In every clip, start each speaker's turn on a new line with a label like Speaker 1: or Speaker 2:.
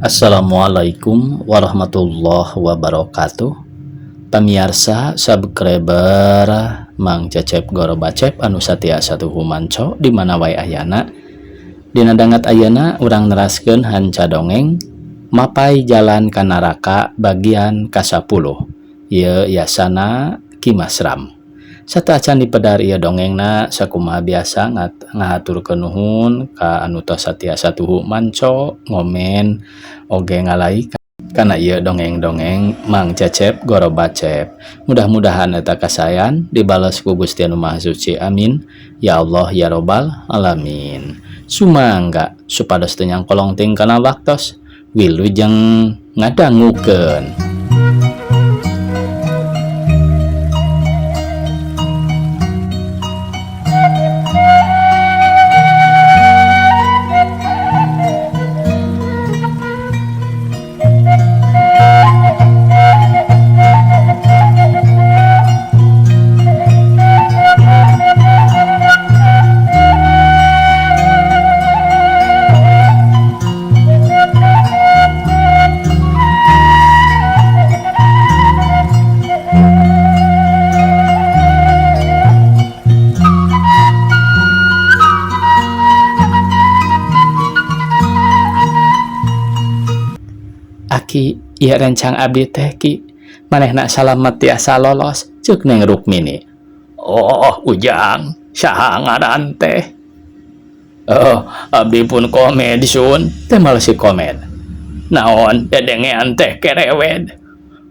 Speaker 1: Assalamualaikum warahmatullahi wabarakatuh. Pamiarsa subscriber Mang Cecep Gorobacep anu satia satuhu manco di mana wae ayana. Dina dangat ayana urang neraskeun hanca dongeng Mapay Jalan ka Naraka bagian ka-10. Ieu yasana Ki Masram. Sateuacan dipedar ieu dongengna sakumaha biasa ngahaturkeun nuhun ka anu tos satia satuhu manco ngomen oge ngalaik kana ieu dongeng-dongeng Mang Cecep Gorobacep. Mudah-mudahan eta kasayan dibales ku Gusti Anu Maha Suci. Amin ya Allah ya Robbal alamin. Sumangga supados teu nyangkolong ting kana waktos wilujeng ngadangukeun. Aki, ieu rencang abdi teh ki, manehna salamet tiasa lolos, ceuk Neng Rukmini. Oh, Ujang, saha ngaran teh? Oh, abdi pun komed sun, teh malah si komed. Naon dedengean teh kerewed.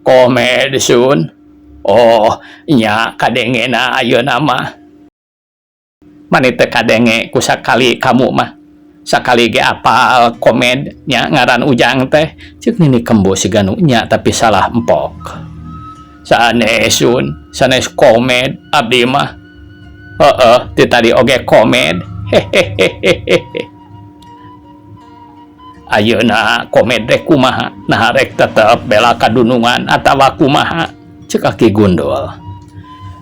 Speaker 1: Komed sun. Oh, nya kadengena ayeuna mah. Mani teh kadenge ku sakali kamu mah. Sakali ge apal komed nya ngaran Ujang teh. Ceuk Nini Kembu siga nu nya tapi salah empok. Sanes sun, sanes komed abdi mah. Heeh, ti tadi oge komed. Hehehehehe. Ayeuna komed rek kumaha? Naha rek tetep bela kadunungan atawa kumaha? Ceuk Aki Gundul.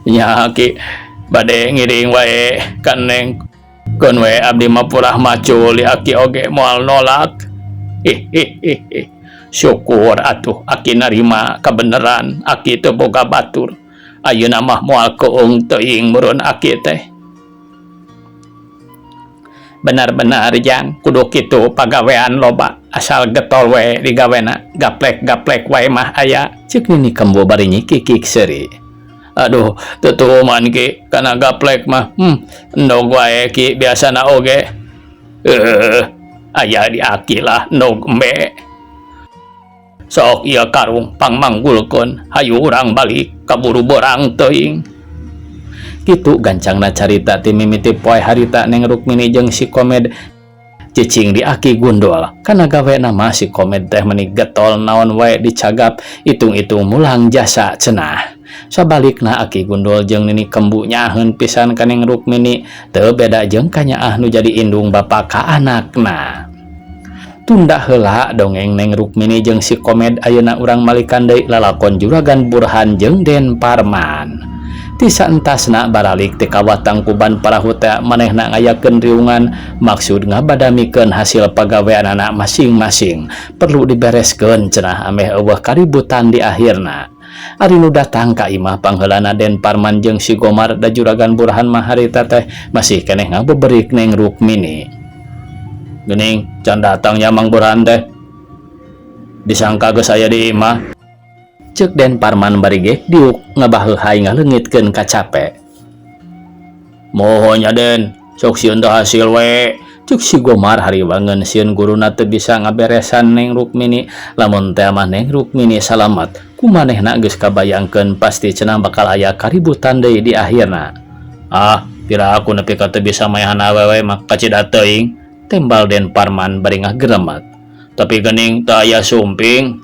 Speaker 1: Nya Aki bade ngiring wae ka Neng. Keun we abdi mah purah macul di Aki oge moal nolak. Hehehehe. Syukur atuh Aki narima kabeneran Aki teu boga batur. Ayeuna mah moal keung teuing meureun Aki teh. Benar-benar jang kudu kitu pagawean loba asal getol we digawena gaplek-gaplek wae mah aya. Ceuk Nini Kembu bari nyikikik seuri. Aduh, tutuman ki kana gaplek mah. Endog wae ki biasana oge. Aya di Aki lah endog embe. Sok ieu karung pangmanggulkeun, hayu urang balik kaburu borang teuing. Kitu gancangna carita ti mimiti poe harita Neng Rukmini jeung si Komed cicing di Aki Gundul. Kana gawena mah si Komed teh meni getol naon wae dicagap, itung-itung mulang jasa cenah. Sabalikna Aki Gundul jeung Nini Kembu nyaheun pisan ka Neng Rukmini, teu beda jeung kanyaah nu jadi indung bapa ka anakna. Tunda heula dongeng Neng Rukmini jeung si Komed ayeuna urang malikan deui lalakon Juragan Burhan jeung Den Parman. Tisa entasna baralik ti kawah tangkuban parahu teh manehna ngayakeun riungan maksud ngabadamikeun hasil pagaweanana masing-masing perlu dibereskeun cenah ameh eueuh kaributan di akhirna. Ari nu datang ka imah pangheulana Den Parman jeung si Gomar da Juragan Burhan mah harita teh masih keneh ngabeberik Neng Rukmini. Geuning can datang nya Mang Burhan teh. Disangka geus aya di imah. Ceuk Den Parman bari gek diuk ngabaheuhai ngaleungitkeun kacape. Mohonya Den, sok sieun teh hasil we. Ceuk si Gomar hariwangeun sieun guruna teu bisa ngaberesan Neng Rukmini. Lamun teh mah Neng Rukmini salamat, kumanehna geus kabayangkeun pasti cenah bakal aya kaributan deui di akhirna. Ah, pira aku nepi ka teu bisa mayahan awewe mah kacida teuing, tembal Den Parman bari ngageremet. Tapi geuning teu aya sumping.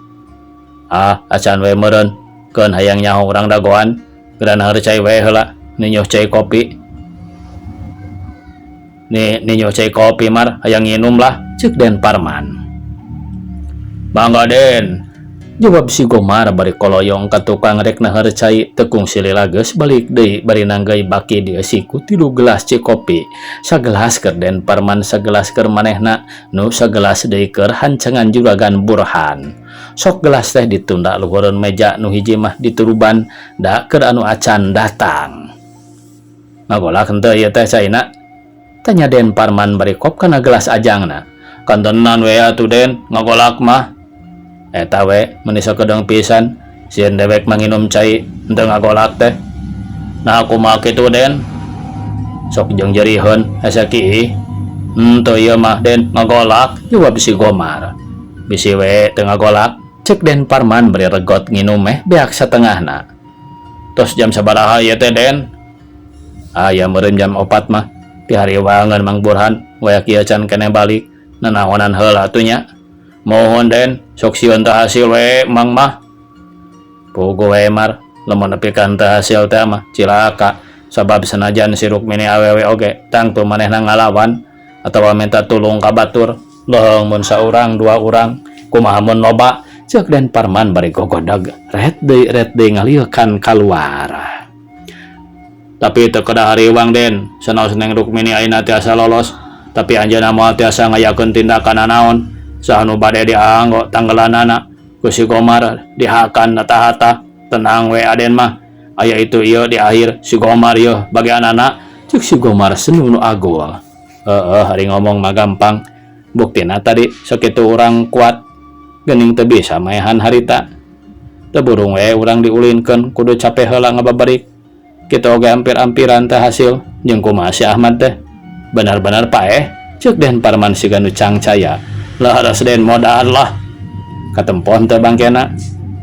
Speaker 1: Ah, acan we meureun, keun hayang nyaho urang dagoan, geura naheur cai we heula, ninyoh cai kopi. Nih, ninyoh cai kopi mar, hayang nginum lah, ceuk Den Parman. Mangga Den, Jawab si Gomar bari koloyong ka tukang rek nahar cai teu kungsi lila geus balik deui bari nanggeuy baki dieusi ku tilu gelas cikopi. Sagelas keur Den Parman sagelas keur manehna nu sagelas deui keur hancangan Juragan Burhan. Sok gelas teh ditunda luhureun meja nu hiji mah dituruban da keur anu acan datang. Ngagolak henteu ieu teh caina? Tanya Den Parman bari kop kana gelas ajangna. Kantenan we atuh Den ngagolak mah. Eta we meni sakedeung pisan sieun dewek mah nginum cai henteu ngagolak teh. Nah kumaha kitu Den? Sok jeung jeriheun hese kiih. Henteu ieu mah Den ngagolak, jawab si Gomar. Bisi we teu ngagolak, cek Den Parman bari regot nginum meh beak satengahna. Tos jam sabaraha ieu teh Den? Aya meureun jam 4 mah. Pihariwangeun Mang Burhan waya kieu can keneh balik. Nanaonan heula atuh nya. Mohon Den, sok sieun teu hasil we Mang mah. Puguh we Mar, lamun nepi ka henteu hasil teh mah cilaka. Sabab sanajan si Rukmini awewe oge tangtu manehna ngalawan atawa minta tulung ka batur. Leuheung mun saurang dua urang, kumaha mun loba, ceuk Den Parman bari gogodag ret deui ngaliekan kaluar. Tapi teu kedah hariwang Den, sanaos Neng Rukmini ayeuna tiasa lolos, tapi anjeunna moal tiasa ngayakeun tindakan nanaon. Saha nu bade dianggo tanggelanana ku si Gomar dihakan tahata. Tenang we Aden mah, aya itu ieu di akhir si Gomar yeuh bagianana, ceuk si Gomar senu nu agul. Heeh, ari ngomong mah gampang. Buktina tadi sakitu urang kuat geuning teu bisa maehan harita. Teu burung we urang diulinkeun kudu capek heula ngababarik. Kitu oge hampir-ampiran teh hasil jeung kumaha si Ahmad teh. Benar-benar paeh, ceuk Den Parman siga nu cangcaya. Leres Den modal lah. Katempoh teu bangkena.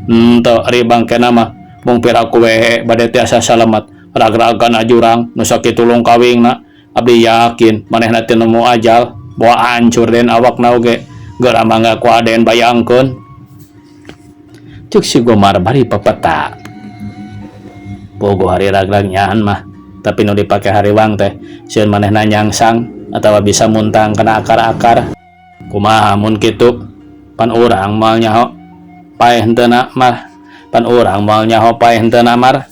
Speaker 1: Henteu ari bangkena mah mung piraku we bade tiasa salamet. Rag-ragan jurang nu sakitu lungkawingna. Abdi yakin manehna teu nemu ajal, boa hancur Den awakna oge. Geura mangga ku Aden bayangkeun. Ceuk si Gomar bari pepeta. Puguh ari rag-rag nyaan mah, tapi nu dipake hariwang teh sieun manehna nyangsang atawa bisa muntang kana akar-akar. Kumaha mun kitu? Pan urang moal nyaho paeh henteu na mar. Pan urang moal nyaho paeh henteu na mar.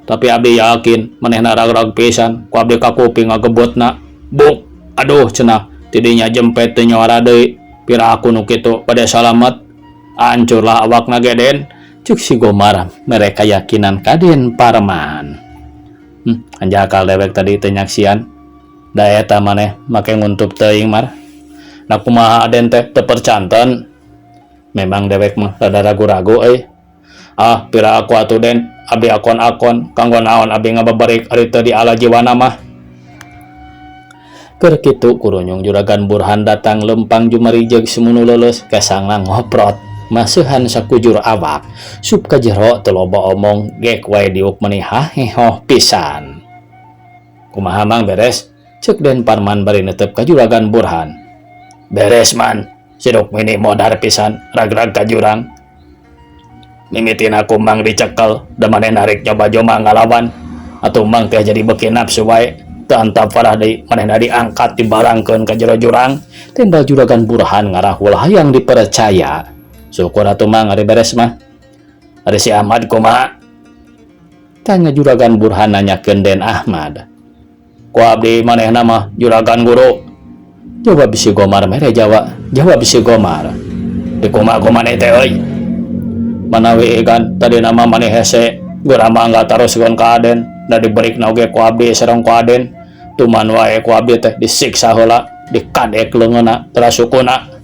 Speaker 1: Tapi abdi yakin manehna rag-rag pisan, ku abdi kakuping ngagebotna. Buk, aduh cenah tidinya jempet teu nyuara deui. Piraku nu kitu bade salamet. Hancurlah awakna ge Den. Ceuk si Gomar mere kayakinan ka Den Parman. Anjakal dewek tadi teu nyaksian. Da eta maneh make nguntup teuing mar. Nah kumaha Aden teh teu percanten. Memang dewek mah rada ragu-ragu euy. Ah, pira aku atuh Den, abdi akon-akon kanggo naon abdi ngababarik ari teu diala jiwana mah. Keur kitu kurunyung Juragan Burhan datang lempang jumarijeg semunu leuleus kesangna ngoprot. Maseuhan sakujur awak, sup ka jero teu loba omong gek wae diuk meni hahehoh pisan. Kumaha Mang beres? Ceuk Den Parman bari netep ka Juragan Burhan. Beres man, si Rukmini modar pisan rag-rag ka jurang. Mimitina ku Mang dicekel, da manehna rek nyoba joma ngalawan. Atuh Mang teh jadi beuki nafsu wae. Teu antap farah deui manehna diangkat dibarangkeun ka jero jurang. Tembal Juragan Burhan ngarahul hayang dipercaya. Syukur atuh Mang ari beres mah. Ari si Ahmad kumaha? Tanya Juragan Burhan nanyakeun Den Ahmad. Ku abdi manehna mah Juragan Guru. Jawab si Gomar mere jawa. Jawab si Gomar. Di kumaha ku maneh teh euy? Manawi kan tadi nama maneh hese geura mangga taroskeun ka Aden. Da diberikna oge ku abdi sareng ku Aden. Tuman wae ku abdi teh disiksa heula, dikadek leungeunna teras sukuna.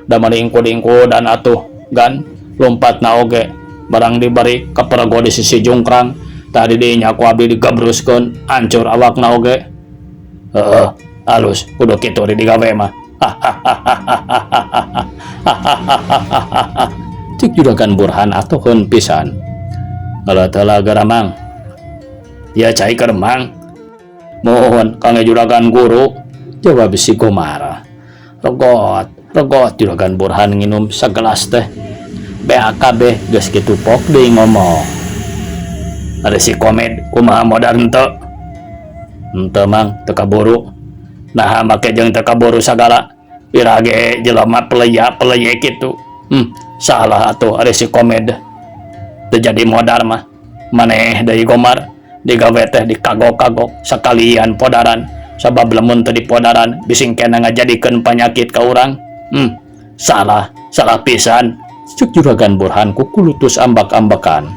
Speaker 1: Da mani ingkud-ingkudan atuh gan lompatna oge barang diberi kapergo di sisi jungkrang. Tadi dinya ku abdi digabruskeun hancur awakna oge. Heeh, halus kudu kitu di digawe mah. Cik Juragan Burhan atuheun pisan. Ngaleut heula geura Mang. Ya cai keur Mang. Mohon kangge Juragan Guru, jawab si Gomar. Regot, regot Juragan Burhan nginum sagelas teh. BAKB geus kitu pok deui ngomong. Ari si Komed kumaha modar henteu? Henteu Mang, teu kaburu. Naha make jeung teu kaburu sagala. Ira ge jelema pelaya-peleye kitu. Salah atuh ari si Komed teu jadi modar mah. Maneh deui Gomar digawe teh dikagok-kagok sakalian podaran sabab lamun teu dipodaran bising kena ngajadikeun panyakit ka urang. Salah, salah pisan. Cek Juragan Burhan kukulutus ambak-ambakan.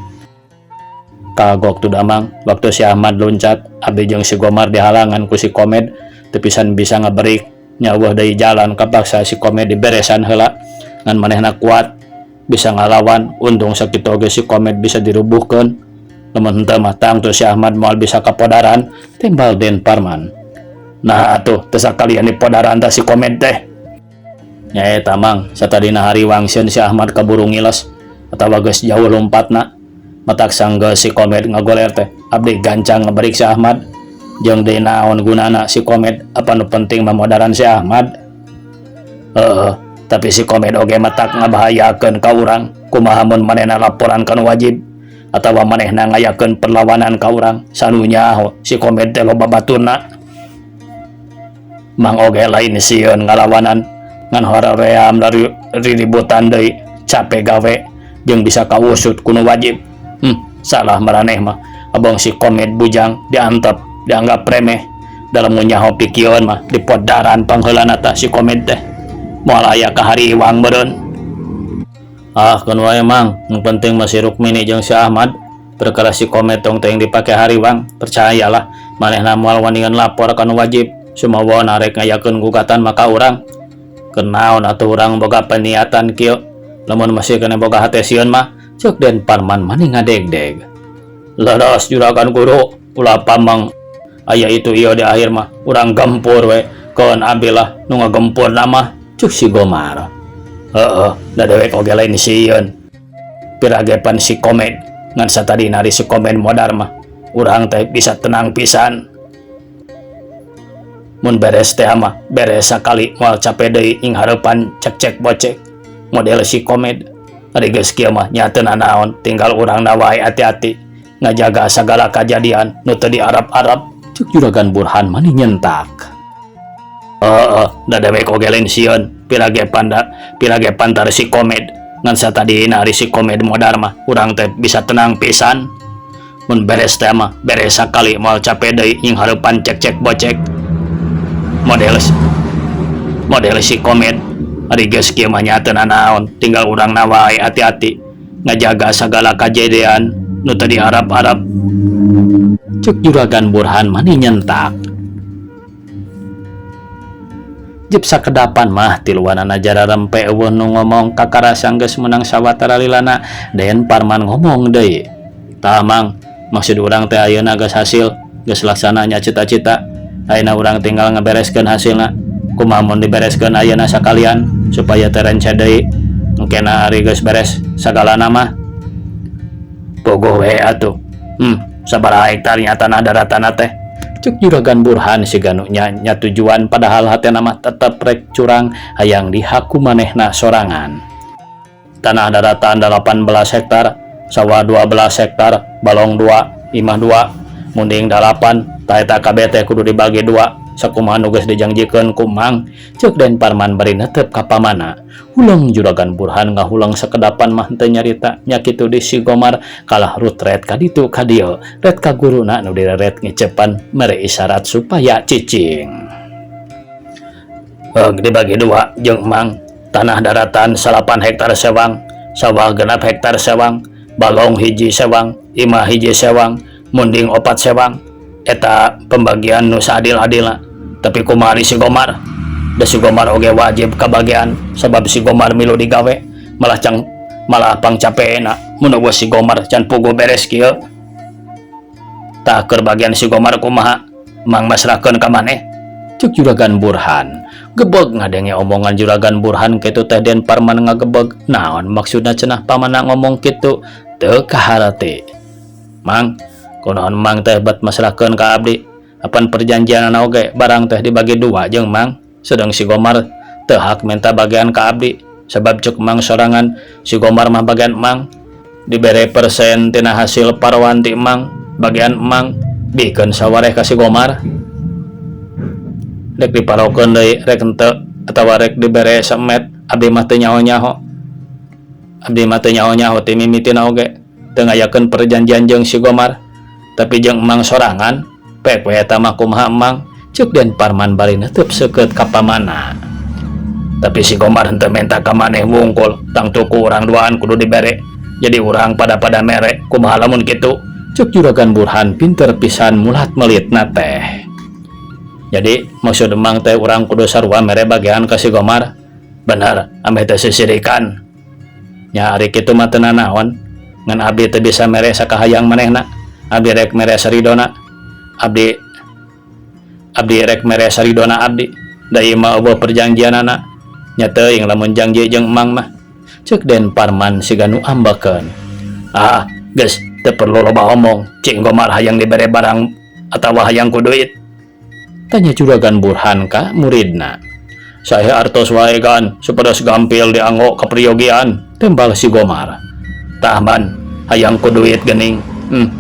Speaker 1: Kagok tuh damang, waktu si Ahmad loncat, abdi jeung si Gomar dihalangan ku si Komed, teu pisan bisa ngaberik, nyaweuh deui jalan kapaksa si Komed diberesan heula, ngan manehna kuat, bisa ngalawan, untung sakitu oge si Komed bisa dirubuhkeun. Lamun henteu mah tangtu si Ahmad moal bisa kapodaran, timbal Den Parman. Nah atuh teu sakalian dipodaran tah si Komed teh. Nya eta Mang, satadina hariwang sieun si Ahmad kaburu ngiles atawa geus jauh lompatna. Matak sanggeus si Komed ngagoler teh, abdi gancang ngaberik si Ahmad. Jeung deui naon gunana si Komed, apa nu penting mah modaran si Ahmad. Heeh, tapi si Komed oge matak ngabahayakeun ka urang. Kumaha mun manehna laporan ka nu wajib atawa manehna ngayakeun perlawanan ka urang, sanu nyaho si Komed teh loba baturna. Mang oge lain sieun ngalawanan, ngan hoream riributan deui, cape gawe jeung bisa kausut ku nu wajib. Salah maraneh mah, abong si Komed bujang diantep dianggap remeh. Dalam nyaho pikieun mah dipodaran pangheulana tah si Komed teh. Moal aya kahariwang meureun. Ah, keun wae Mang, nu penting mah si Rukmini jeung si Ahmad. Perkara si Komed tong teuing dipake hariwang, percayalah manehna moal wanian lapor ka nu wajib. Sumawa rek ngayakeun gugatan maka urang. Kenaon atuh urang boga peniatan kieu, lamun masih kena boga hate sieun mah, cek Den Parman mani ngadegdeg. Leres Juragan Guru, ulah pamang aya itu ieu di akhir mah, urang gempur we, keun abi lah nu ngagempur mah, cek si Gomar. Heeh, da dewek oge lain sieun. Piragepan si Komed, ngan satadina ari si Komed modar mah, urang teh bisa tenang pisan. Mun beres teh mah beres sakali moal cape deui ing hareupan cek-cek bocek model si Komed. Ari geus kieu mah nya teu nanaon, tinggal urangna wae hati-hati ngajaga sagala kajadian nu teu diarap-arap, cek Juragan Burhan mani nyentak. Heeh, da dewek oge lain sieun pirage panda pirage pantar si Komed, ngan satadina ari si Komed modar mah urang teh bisa tenang pisan. Mun beres teh mah beres sakali moal cape deui ing hareupan cek-cek bocek model model si Komed. Ari geus kieu mah nya teu nanaon, tinggal urangna wae hati-hati ngajaga sagala kajadian nu teu diarap-arap, cek Juragan Burhan mani nyentak. Jep sakedapan mah tiluanana jararempe eueuh nu ngomong kakara geus meunang sawatara lilana. Den Parman ngomong deui, "Tah Mang, maksud urang teh ayeuna geus hasil, geus laksana nya cita-cita. Ayeuna urang tinggal ngabereskeun hasilna. Kumaha mun dibereskeun ayeuna sakalian supaya teu rence deui? Engkena ari geus beres sagalana mah." "Puguh we atuh. Sabaraha hektar nya tanah daratana teh?" cek Juragan Burhan siga nu nya tujuan, padahal hatena mah tetep rek curang hayang dihaku manehna sorangan. "Tanah daratan 18 hektar, sawah 12 hektar, balong 2, imah 2, munding 8, tah eta kabeh teh kudu dibagi dua sakumaha nu geus dijangjikeun ku Mang," cek Den Parman bari netep ka pamana. Huleng Juragan Burhan ngahulang sakedapan mah henteu nyarita, nya kitu di si Gomar kalah rutret ka ditu ka dieu, ret ka guruna nu direret ngecepan mere isyarat supaya cicing. "Heug, dibagi dua jeung Mang, tanah daratan 9 hektar sewang, sawah 6 hektar sewang, balong 1 sewang, imah 1 sewang, munding 4 sewang. Eta pembagian nu saadil-adilna. Tapi kumaha si Gomar? Da si Gomar oge wajib kabagian sabab si Gomar milu digawe, malah cang malah pangcapena mun eueuh si Gomar can puguh beres kieu. Tah keur bagian si Gomar kumaha? Mang masrahkeun ka maneh," cek Juragan Burhan. Gebeg ngadenge omongan Juragan Burhan kitu teh Den Parman ngagebeg. Naon maksudna cenah pamana ngomong kitu, teu kaharti. "Mang, kunaon Mang teh bet masrahkeun ka abdi? Apan perjanjianana oge barang teh dibagi dua jeung Mang, sedang si Gomar teu hak minta bagian ka abdi sebab cek Mang sorangan si Gomar mah bagian Mang, dibere persen tina hasil paroan ti Mang, bagian Mang bikeun sawareh ka si Gomar. Rek diparokeun deui rek henteu atawa rek dibere semet, abdi mah teu nyaho-nyaho. Abdi mah teu nyaho-nyaho ti mimitina oge teu ngayakeun perjanjian jeung si Gomar tapi jeung emang sorangan pek we eta mah kumaha emang, ceuk Den Parman bari neuteub seukeut ka pamanna. Tapi si Gomar henteu menta ka maneh wungkul, tangtu ku urang duaan kudu dibere, jadi urang pada-pada mere. Kumaha lamun kitu? Ceuk Juragan Burhan pinter pisan mulat melitna teh. Jadi maksud emang teh urang kudu sarua mere bagian ka si Gomar? Bener, ameh teu sisirikan. Nya ari kitu mah teu nanaon, ngan abdi teu bisa mere sakahayang manehna. Abdi rek mere saridona abdi, abdi rek mere saridona abdi, da ieu mah euweuh perjanjianana. Nya teuing lamun janji jeung emang mah, ceuk Den Parman siga nu ambekeun. Ah, geus teu perlu loba omong. Cing, Gomar hayang dibere barang atawa hayang ku duit? Tanya Juragan Burhan ka muridna. Sae artos wae gan, supados gampil dianggo kapriyogian, tembal si Gomar. Tah man, hayang ku duit geuning.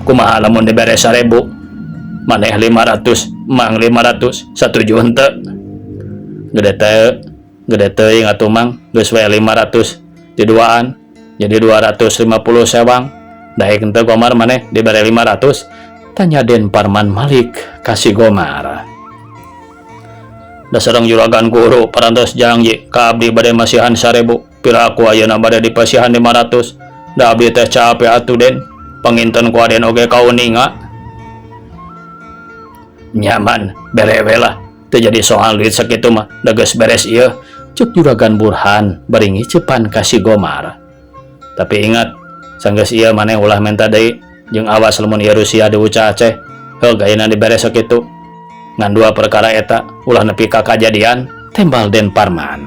Speaker 1: Kumaha lamun dibere 1000? Maneh 500, mang 500, satuju henteu? Gede teh, gede teuing atuh, Mang. Geus we 500 di duaan, jadi 250 sewang. Daek henteu, Gomar, maneh dibere 500? Tanya Den Parman malik ka si Gomar. Da sareng juragan guru parantos janji ka abdi bade masihan 1000, piraku ayeuna bade dipasihan 500? Da abdi teh capek atuh, Den, panginten ku Aden oge kauninga. Nyaman, bere we lah, teu jadi soal duit sakitu mah, da geus beres ieu, ceuk Juragan Burhan bari ngicepan ka si Gomar. Tapi ingat, sanggeus ieu maneh ulah menta deui, jeung awas lamun ieu Rusia diuca Aceh. Heug, ayeuna dibere sakitu, ngan dua perkara eta ulah nepi ka kajadian, tembal Den Parman.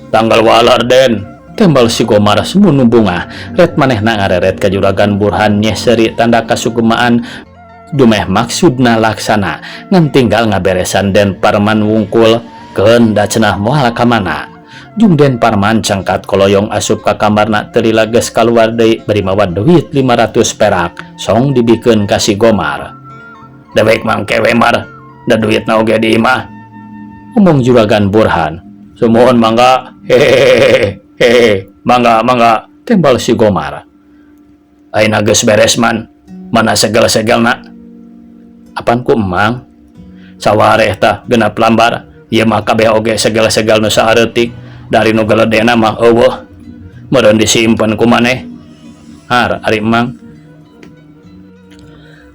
Speaker 1: Tanggal walar, Den, tembal si Gomar semunu bunga. Ret manehna ngareret ka Juragan Burhan nyeh seuri tanda kasugemaan dumeh maksudna laksana, ngan tinggal ngaberesan Den Parman wungkul. Keun da cenah moal ka mana. Jung Den Parman cangkat koloyong asup ka kamarna, teu lila geus kaluar deui bari mawa duit 500 perak song dibikeun ka si Gomar. Dewek mangke we, Mar, da duitna oge di imah, omong Juragan Burhan. Sumuhun, mangga, hehehe hehe, mangga mangga, tembal si Gomar. Ayeuna geus beres, man. Mana segel-segelna? Apan ku emang sawareh tah, 6 lambar ieu mah, kabeh oge segel-segel nu saareutik dari nu geledena mah euweuh. Meureun disimpen ku maneh. Har ari emang,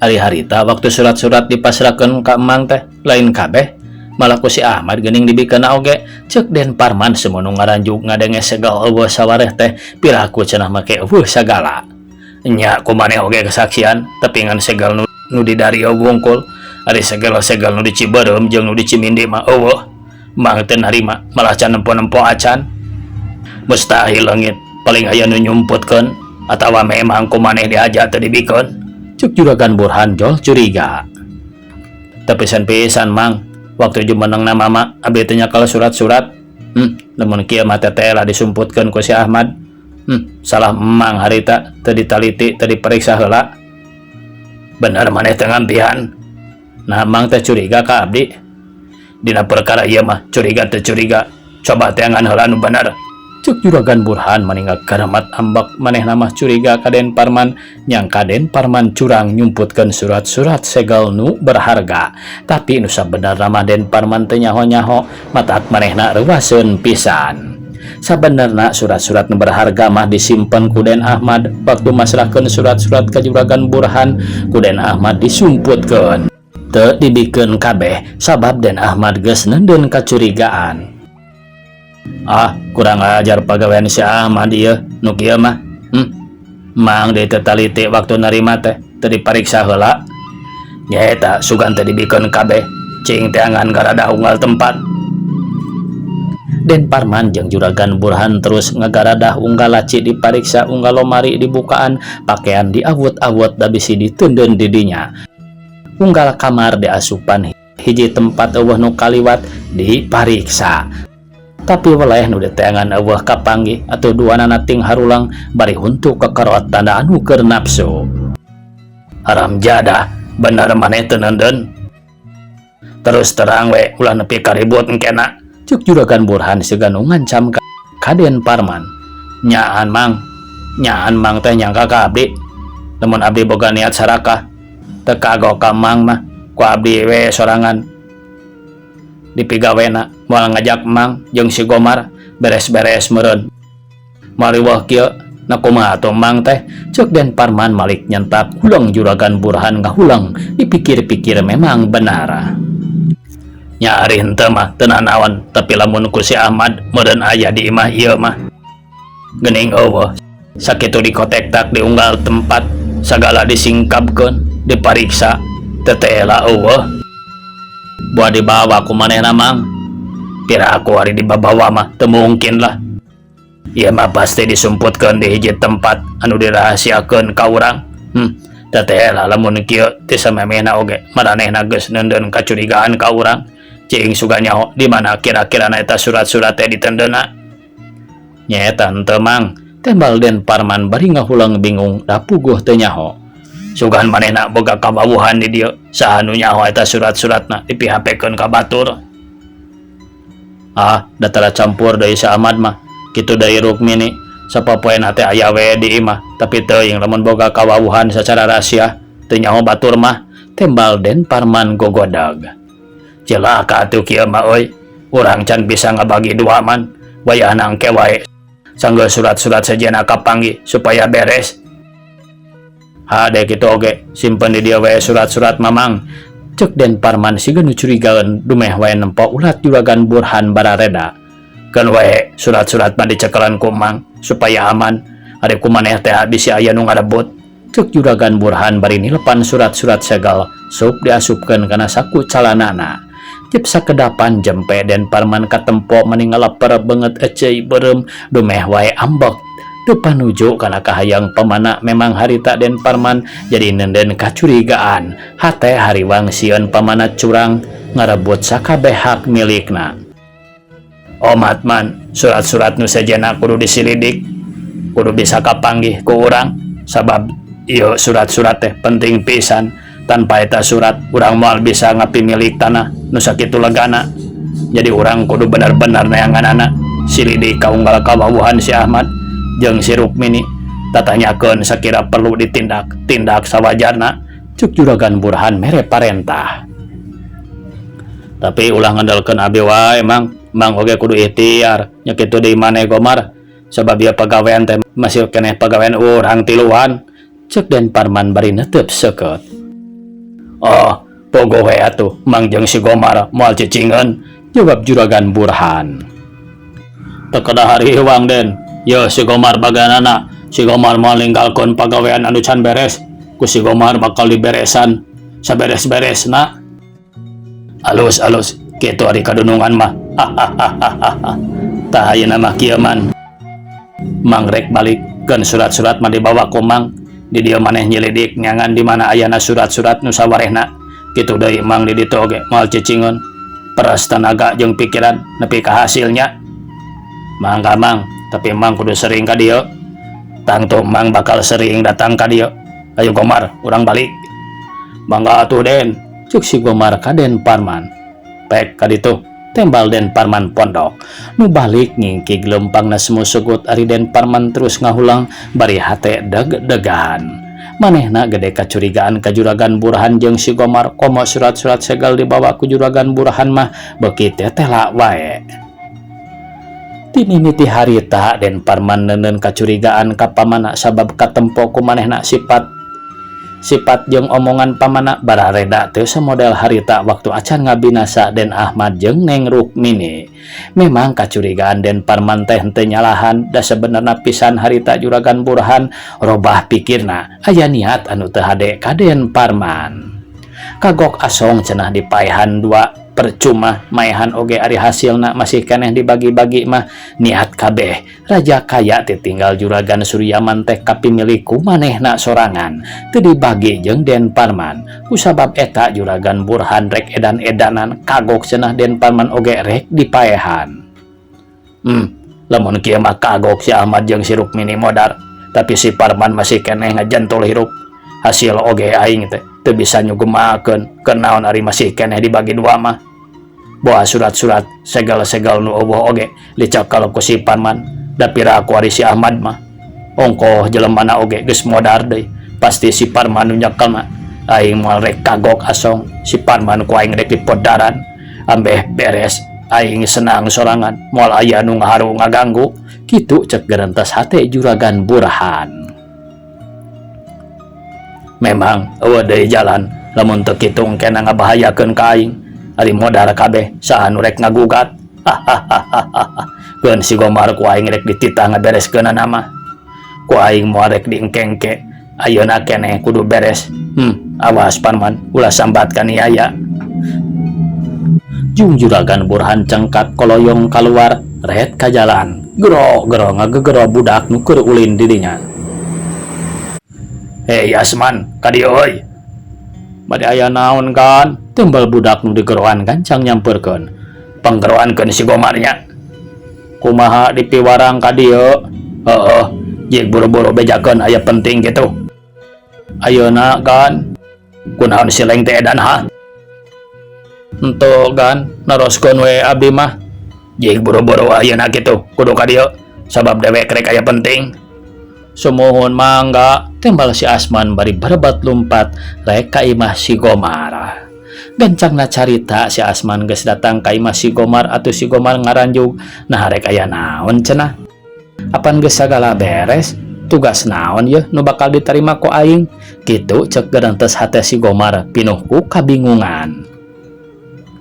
Speaker 1: ari harita waktu surat-surat dipasrahkeun ka emang teh lain kabeh, malah ku si Ahmad geuning dibikeunna oge, ceuk Den Parman semunu ngaranjuk ngadenge segel euweuh sawareh teh. Piraku cenah make euweuh sagala. Nya ku maneh oge kesaksian, tapi ngan segel nu di Dario wungkul. Ari segel-segel nu di Cibeureum jeung nu di Cimindi mah euweuh. Mang teu narima, malah can nempo-nempo acan. Mustahil leungit, paling aya nu nyumputkeun atawa memang ku maneh dihaja teu dibikeun, cek Juragan Burhan jol curiga. Tapi pisan, Mang, waktu jumeneng na mama abdi teh nyakal surat-surat. Lamun kieu mah teteh lah disumputkeun ku si Ahmad. Salah emang harita teu ditaliti, teu diperiksa heula. Bener maneh teu ngampihan. Nah, Mang teh curiga ka abdi? Dina perkara ieu mah curiga teu curiga, coba teangan heula nu bener, cek Juragan Burhan maninggal karamat ambak. Manehna mah curiga ka Den Parman, nyangka Den Parman curang nyumputkeun surat-surat segel nu berharga. Tapi nu sabenerna mah Den Parman teu nyaho-nyaho, matak manehna reuwaseun pisan. Sabenerna surat-surat nu berharga mah disimpen ku Den Ahmad. Waktu masrahkeun surat-surat ka Juragan Burhan, ku Den Ahmad disumputkeun, teu dibikeun kabeh, sabab Den Ahmad geus neundeun kacurigaan. Ah, kurang ajar pagawean si Ahmad ieu nu kieu mah. Mang deui teu taliti waktu narima teh, teu dipariksa heula. Nyaeta sugan teu dibikeun kabeh. Cing teangan garadah unggal tempat. Den Parman jeung Juragan Burhan terus ngagaradah. Unggal laci dipariksa, unggal lomari dibukaan, pakaian diawut-awut da bisi diteundeun di dinya. Unggal kamar diasupan, hiji tempat euweuh nu kaliwat dipariksa. Tapi weleh nu diteangan euweuh kapanggih atau duanana ting harulang bari huntu kekerot tanda anu keur nafsu. Haram jadah, bener maneh teu neundeun? Terus terang we, ulah nepi karibut engkena, cek Juragan Burhan siga nu ngancam ka Den Parman. Nyaan Mang, nyaan Mang teh nyangka ka abdi. Lamun abdi boga niat sarakah, teu kagok ka Mang mah, ku abdi we sorangan. Dipigawena moal ngajak Mang jeung si Gomar beres-beres meureun. Moal riweuh kieu, na kumaha atuh Mang teh? Ceuk Den Parman malik nyentak huleng Juragan Burhan ngahulang dipikir-pikir memang benar. Nya ari henteu mah teu nanaon, tapi lamun ku si Ahmad meureun aya di imah ieu mah. Geuning eueuh, sakitu dikotektak di unggal tempat, sagala disingkapkeun, dipariksa, teu tela eueuh. Boa dibawa ku manehna Mang. Piraku ari dibabawa mah teu mungkin lah. Ieu mah pasti disumputkeun di hiji tempat anu dirahasiakeun ka urang. Teu tela lamun kieu ti samemehna oge maranehna geus neundeun kacurigaan ka urang. Cing sugan nyaho di mana kira-kirana eta surat-surat teh ditendeuna. Nyaeta henteu Mang, tembal Den Parman bari ngahulang bingung da puguh teu nyaho. Sugan manehna boga kawawuhan di dieu, saha nu nyaho eta surat-suratna dipihapekeun ka batur. Ah, da tara campur deui si Ahmad mah, kitu deui Rukmini, sapopoena teh aya we di imah, tapi teuing lamun boga kawawuhan sacara rahasia, teu nyaho batur mah, tembal Den Parman gogodag. Cilaka atuh kieu mah euy, urang can bisa ngabagi dua man, wayahna engke wae sanggeus surat-surat sejenna kapanggih supaya beres. Hade kitu oge, simpen di dieu we surat-surat Mamang. Ceuk Den Parman siga nu curigaeun dumeh wae nempo ulat Juragan Burhan barareda. Keun wae surat-surat mah dicekelan ku Mang supaya aman, ari ku maneh teh bisi aya nu ngarebut. Ceuk Juragan Burhan bari nilepan surat-surat segel sup diasupkeun kana saku calanana. Cep sakedapan jempe Den Parman katempo mani ngalaper beungeut eceuy beureum dumeh wae ambek. Teu panuju kana kahayang pamana memang harita Den Parman jadi neundeun kacurigaan. Hate hariwang sieun pamana curang ngarebut sakabeh hak milikna. Omat man, surat-surat nu sejenna kudu disilidik, kudu bisa kapanggih ku urang, sabab ieu surat-surat teh penting pisan. Tanpa eta surat urang moal bisa ngapimilik tanah nu sakitu legana. Jadi urang kudu bener-bener neanganana, silidik kaunggal kawawuhan si Ahmad jeung si Rukmini, tatanyakeun sakira perlu ditindak, tindak sawajarna. Ceuk Juragan Burhan mere parentah. Tapi ulah ngandalkeun abdi wae Mang, Mang oge kudu ikhtiar, nya kitu deui maneh Gomar, sabab ieu pagawean teh masih keneh pagawean urang tiluan. Ceuk Den Parman bari netep seukeut. Oh, pogo we atuh Mang jeung si Gomar moal cicingeun, jawab Juragan Burhan. Teu kedah hariwang Den, yeuh si Gomar baganana, si Gomar moal ninggalkeun pagawean anu can beres, ku si Gomar bakal diberesan saberes-beresna. Alus-alus kitu ari kadunungan mah. Hahaha. Tah ayeuna mah kieu man. Mang rek balik keun surat-surat mah dibawa ku Mang. Di dieu maneh nyelidik nyangan di mana ayana surat-surat nu sawarehna. Kitu deui Mang di ditu oge moal cicingeun. Peras tenaga jeung pikiran nepi ka hasilnya. Mangga Mang, tapi Mang kudu sering ka dieu. Tangtu Mang bakal sering datang ka dieu. Ayo Gomar, urang balik. Mangga atuh Den, ceuk si Gomar ka Den Parman. Pek ka ditu, tembal Den Parman pondok. Nu balik ngingkig leumpangna semu sugut ari Den Parman terus ngahulang bari hate deg-degan. Manehna gede kacurigaan ka Juragan Burhan jeung si Gomar, komo surat-surat segel dibawa ku Juragan Burhan mah beuki tetela wae. Timimiti harita Den Parman neundeun kacurigaan ka pamana sabab katempo ku manehna sifat jeung omongan pamana barareda teu samodel harita waktu acan ngabinasa Den Ahmad jeung Neng Rukmini. Memang kacurigaan Den Parman teh henteu nyalahan, da sebenarna pisan harita Juragan Burhan robah pikirna aya niat anu teu hade ka Den Parman. Kagok asong cenah dipaehan dua percuma maehan oge ari hasilna masih keneh dibagi-bagi mah niat kabeh raja kaya ditinggal Juragan Suryaman teh kapimilik ku manehna sorangan teu dibagi jeung Den Parman. Kusabab eta Juragan Burhan rek edan-edanan kagok cenah Den Parman oge rek dipaehan. Lamun kieu mah kagok si Ahmad jeung si Rukmini modar, tapi si Parman masih keneh ngajantul hirup. Hasil oge aing teh teu bisa nyugemakeun kenaon ari masih keneh dibagi dua mah. Boa surat-surat segel-segel nu eueuh oge dicakal ku si Parman. Da pira ku ari si Ahmad mah. Ongkoh jelemana oge geus modar deui. Pasti si Parman nu nyekelna. Aing moal rek kagok asong, si Parman ku aing rek dipodaran. Ambeh beres, aing senang sorangan, moal aya nu ngaharu ngaganggu. Kitu cek gerentas hate Juragan Burhan. Memang eueuh deui jalan lamun teu kitu engkena ngabahayakeun ka aing. Ari modar kabeh saha nu rek ngagugat. Hahahaha. Keun si Gomar ku aing rek dititah ngabereskeunana mah. Ku aing moal rek diengke-engke. Ayeuna keneh kudu beres. Awas Parman, ulah sambat kaniaya. Jung Juragan Burhan cengkat koloyong kaluar ret ka jalan. Gero gero ngagegero budak nu keur ulin di dinya. Hei Asman, ka dieu euy. Bade aya naon kan? Tembal budak nu digeroan gancang nyampeurkeun. Panggeroankeun si Gomar nya. Kumaha dipiwarang ka dieu? Heueuh, jig buru-buru bejakeun aya penting kitu. Ayeuna kan? Kunaon si Leng teh edan ha? Henteu gan, naroskeun we abdi mah. Jig buru-buru ayeuna kitu, kudu ka dieu sabab dewek rek aya penting. Sumuhun mangga, tembal si Asman bari barebat lumpat rek ka imah si Gomar. Gancangna carita si Asman geus datang ka imah si Gomar atuh si Gomar ngaranjug, nah rek aya naon cenah. Apan geus sagala beres, tugas naon yeuh nu bakal ditarima ku aing? Kitu cek gerentes hate si Gomar pinuh ku kabingungan.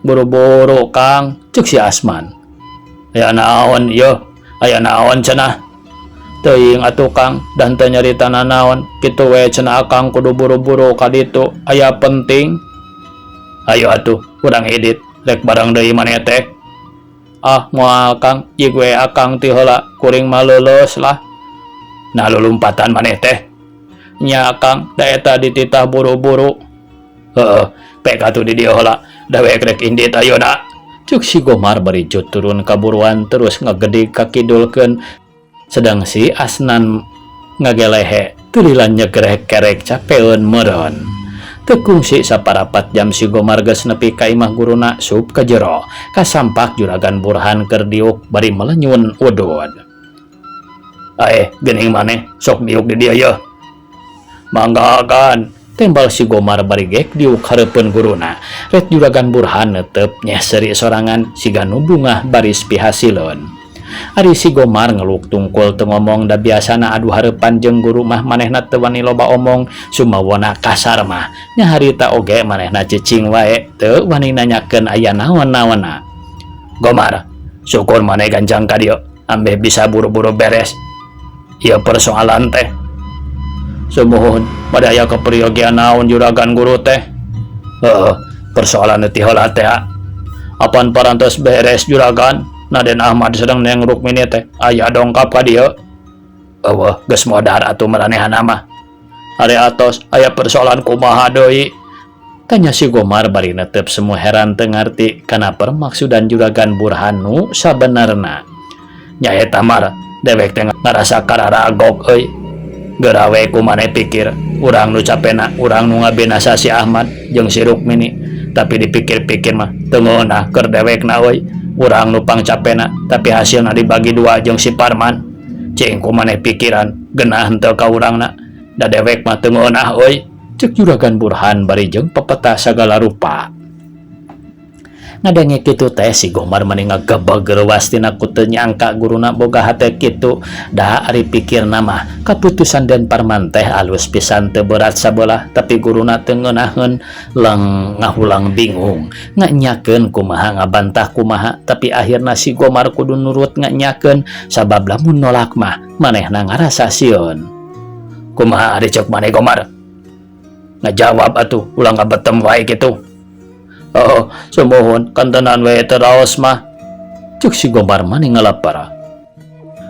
Speaker 1: Buru-buru Kang, cek si Asman. Aya naon yeuh, aya naon cenah? Teuing atuh Kang, dan teu nyarita nanaon, kitu we cenah Akang kudu buru-buru ka ditu, aya penting. Ayo atuh, urang indit, rek bareng deui maneh teh. Ah, moal Kang, jig we Akang ti heula, kuring mah leuleus lah. Nah lulumpatan maneh teh. Nya Kang, da eta dititah buru-buru. Heueuh, pek atuh di dieu heula, dewek rek indit ayeuna. Cuk si Gomar bari cut turun kaburuan terus ngagedig kakidulkeun. Sedang si Asnan ngagelehe teu lila nyegrek kerek capeun meureun. Teu kungsi saparapat jam si Gomar geus nepi ka imah guruna sup ka jero. Kasampak Juragan Burhan keur diuk bari melenyun udud. Aeh, geuning maneh sok diuk di dieu yeuh. Mangga kan, tembal si Gomar bari gek diuk hareupeun guruna. Ret Juragan Burhan netep nyeh seuri sorangan siga nu bungah baris pihasileun. Ari si Gomar ngeluk tungkul teu ngomong da biasana adu hareupan jeung guru mah manehna teu wani loba omong sumawona kasar mah. Nya harita oge manehna cicing wae teu wani nanyakeun aya naon-naonna. Gomar, syukur maneh gancang ka dieu ambeh bisa buru-buru beres ieu persoalan teh. Sumuhun, bade aya kaperyogian naon juragan guru teh? Heueuh, persoalan ti heula teh. Apan parantos beres juragan? Naden Ahmad sedang Neng Rukmini teh aya dongkap ka dieu. Eueuh, geus modar atuh maranehana mah. Ari atos aya persoalan kumaha deui? Tanya si Gomar bari netep semua heran teu ngarti kana permaksudan Juragan Burhan nu sabenerna. Nya eta Mar, dewek teh ngarasa kararagok euy. Geura we ku maneh pikir, urang nu capena, urang nu ngabinasa si Ahmad jeung si Rukmini. Tapi dipikir-pikir mah teu ngeunah keur dewekna euy. Urang nu pangcapena, tapi hasilna dibagi dua jeung si Parman. Cing ku maneh pikiran, genah henteu ka urangna. Da dewek mah teu ngeunah euy. Cek Juragan Burhan bari jeung pepetah sagala rupa. Ngadenge kitu teh si Gomar mani ngagebeg reuas tina ku teu nyangka guruna boga hate kitu. Da ari pikirna mah kaputusan Den Parman teh alus pisan teu berat sabelah, tapi guruna teu ngeunaheun leng ngahulang bingung. Nganyakeun kumaha ngabantah kumaha, tapi akhirna si Gomar kudu nurut nganyakeun sabab lamun nolak mah manehna ngarasa sieun. Kumaha ari ceuk maneh Gomar? Ngajawab atuh ulah ngabetem wae kitu. Oh, sumuhun kantenan we teu raos mah. Cuk si Gomar mani ngalapar.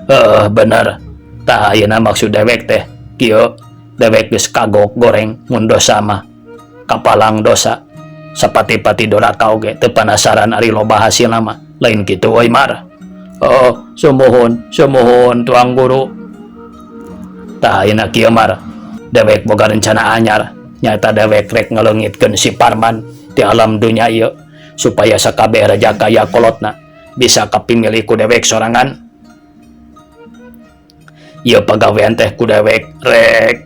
Speaker 1: Heuh, bener. Tah ayeuna maksud dewek teh kieu, dewek geus kagok goreng mun dosa mah. Kapalang dosa. Sapati-pati doraka oge teu panasaran ari loba hasilna mah. Lain kitu euy Mar. Oh, sumuhun, sumuhun tuang guru. Tah ayeuna kieu Mar. Dewek boga rencana anyar. Nyata dewek rek ngaleungitkeun si Parman di alam dunya ieu supaya sakabeh raja kaya kolotna bisa kapimilih ku dewek sorangan. Ieu pagawean teh ku dewek rek.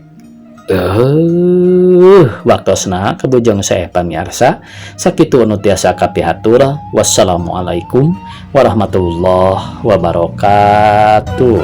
Speaker 1: Waktosna kabujeng saya, pamiarsa, sakitu anu tiasa kapihatur. Wassalamualaikum warahmatullahi wabarakatuh.